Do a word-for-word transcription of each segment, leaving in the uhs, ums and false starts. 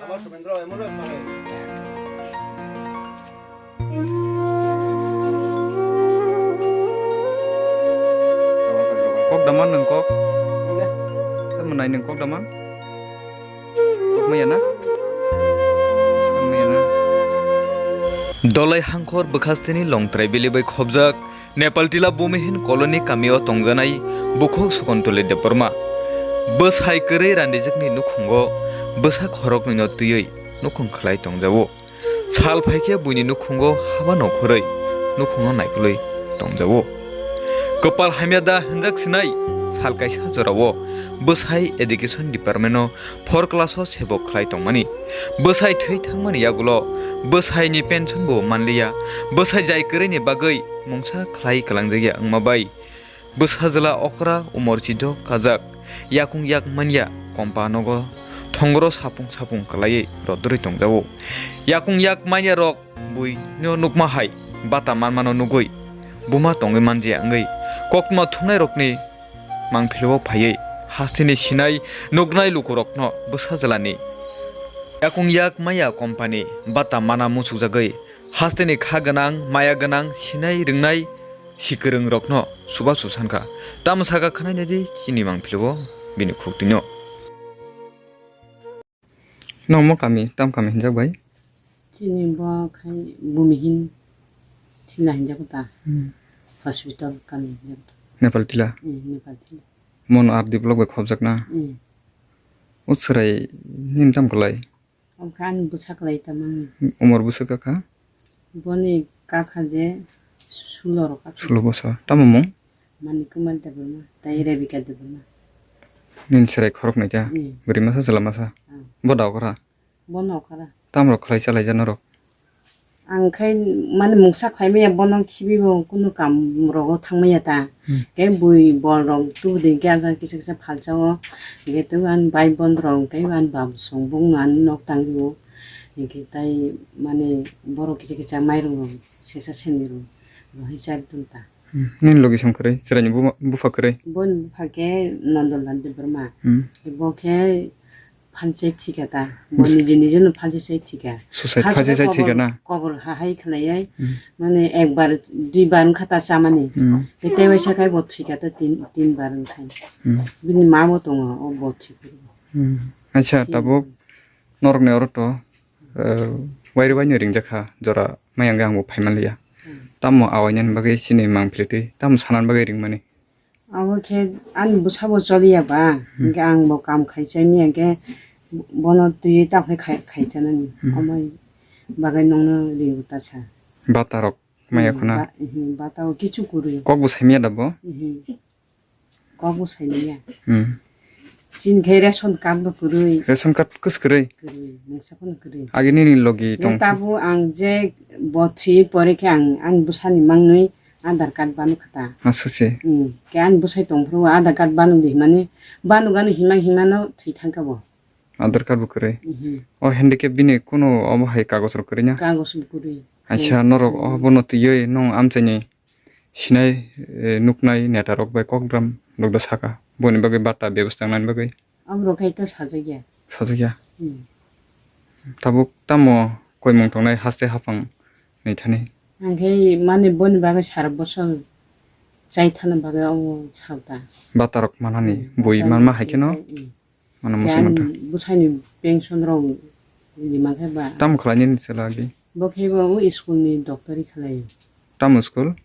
Kok dama nwng kok? Tamo nai nwng kok dama? Kok maya na? Kok maya na? Dolai hangkhor bwkhasteni longtrai bili bai khobjak Nepal tila Bumihin Colony kamio tongjanai bukhuk Sukontoli Debbarma. Bwsai kwrwi randijakni nukhungo bwsa khoroknwino twiwi nukhung khlai tongjago. Sal phaikhe buini nukhungo haba nokhorwi nukhungo naikolwi tongjago. Kwpal hamya da hwnjak sinai sal kaisa jorao bwsai Education Department-o four class-o sebok khlai tongmani. Bwsai thwi thangmani yagulo bwsaini pension bo manliya. Bwsai jai kwrwini bagwi mungsa khlai kwlangjakya wngma bai. Bwsajwla okra umor chidok kajak, yakung yak manya kompa nogo thongro sapung sapung kwlaiwi rodorwi tongjago. Yakung yak manya rok buino nukma hai bata manmano nugwi buma tongwi manjaya wngwi koktma thumnairokni mangphilio phaiwi hasteni sinai nuknai lukurokno bwsajwlani yakung yak manya kompani bata mana muchukjagwi hasteni kha gwnang maya gwnang sinai rwngnai si kwrwng rokno suba susankha. Tamo saka khwnai naidi chini mangphilio bini khuk twino. Nongmo kami, tam kami hinjak bai? Chini bo khai Bumihin Thila hinjak ta. Hmm. Hospital kami hinjak ta. Nepal Thila? Eh, Nepal Thila. Mon R D block bai khobjak na? Eh. O chwrai nini tam kwlai? Omo khe ani bwsa kwlai ta mani. Umor bwswk kha? Boni kakha je sulo rok kakha. Sulo bwsa. Tamo mung? Mani Kumar Debbarma, tai Rebika Debbarma. Nini chwrai khorok nai ta? Hmm. Bwrwi masa chwla masa? Ah. Bo da okra? Bono okra. Tam rok khlai chalai ja norok? Ang khai mani mungsa khlai maya bono khibi bo kunu kam rogo thang maya ta. Hmm. Khe bui bol rok tubu din khe ajang kisa kisa phalsa o. Khe tu an bai bon rok khe an bab song bung an nok tang o. Khe tai mani borok kisa kisa mairung rok sesa seni rok rohai chari tong ta. Hmm. Nini logi song kwrwi, chwraini buma-, bupha kwrwi? Boni bupha khe Nondolal Debbarma. Hmm. Bo khe phalchai thika ta. Bo niji niji no phalchai thika. Suicide phalchai thika na? Kobor ha hai khlaiwi. Hmm. Mane ekbar duibar wngkha ta chamani. Hmm. Tei tei waisa khai bo thika ta tin, tinbar wngkhai. Hmm. Bini ma bo tongo, o bo thwi phuru. Hmm. Acha, tabuk norokni oro to, eh, wairi waino ringjakha jora. Maya hwnkhe ang bo phai manliya. Hmm. Tamo awainani bagwi chini mangpili twi tamo sanani bagwi ringmani? Abo khe ani bwsa bo choliya ba, hmm, hwnkhe ang bo kam khai chai manya hwnkhe bono twiwi tamo khe khai, khai chanani. Hmm. Omo bagwi nongno ringo ta sa. Bata rok maya khuna? Hmm, ba-, hmm, bata o kichu kwrwi. Kok bo saimanya da bo? Hmm. Kok bo sai manya. Hmm. Chini khe ration card bo kwrwi. Ration card kwswk kwrwi? Kwrwi, mungsa phano kwrwi. Agi nini logi tong. Tabo ang je bo thwi pore khe ang ani bwsani mangnwi Aadhaar card banu kha ta. Asusi. Hmm. Khe ani bwsai tong phuru Aadhaar card banu di himani banu gani himang himano thwi thang kha bo. Aadhaar card bo kwrwi. Mhm. O handicap bini kunu obo hai kagoj rok kwrwi na? Kagoj bo kwrwi. Acha, hmm, norok, hmm, o bono twiwi nong amchaini sinai, eh, nuknai neta rok bai kokdram rok da saka boni bagwi bata bebasta wngnani bagwi. Aborok hai ta sajakya. Sajakya. Hmm. Tabuk tamo koimung tongnai haste haphang ni thani? Ang khe mani boni bagwi sara bosor chai thana bagwi omo salta. Bata rok manani, hmm, bui bata manma rok hai kheno? Hmm. Ano muchung manta. Bwsaini pension rok rima khe ba. Tamo khlainani chwla agi? Bo khe bo o school ni doctor khlai. Tamo school?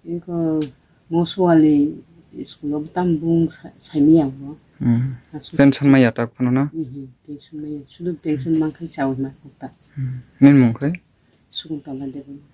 Eko Mosuali school o tam bung sa-, saimanya bo. Hmm. Asu. Pension maya tak phano na? Mhm, pension maya. Sudu pension man khai chawi ma kok ta. Hmm. Nini mung khai? Sukuntala Debbarma.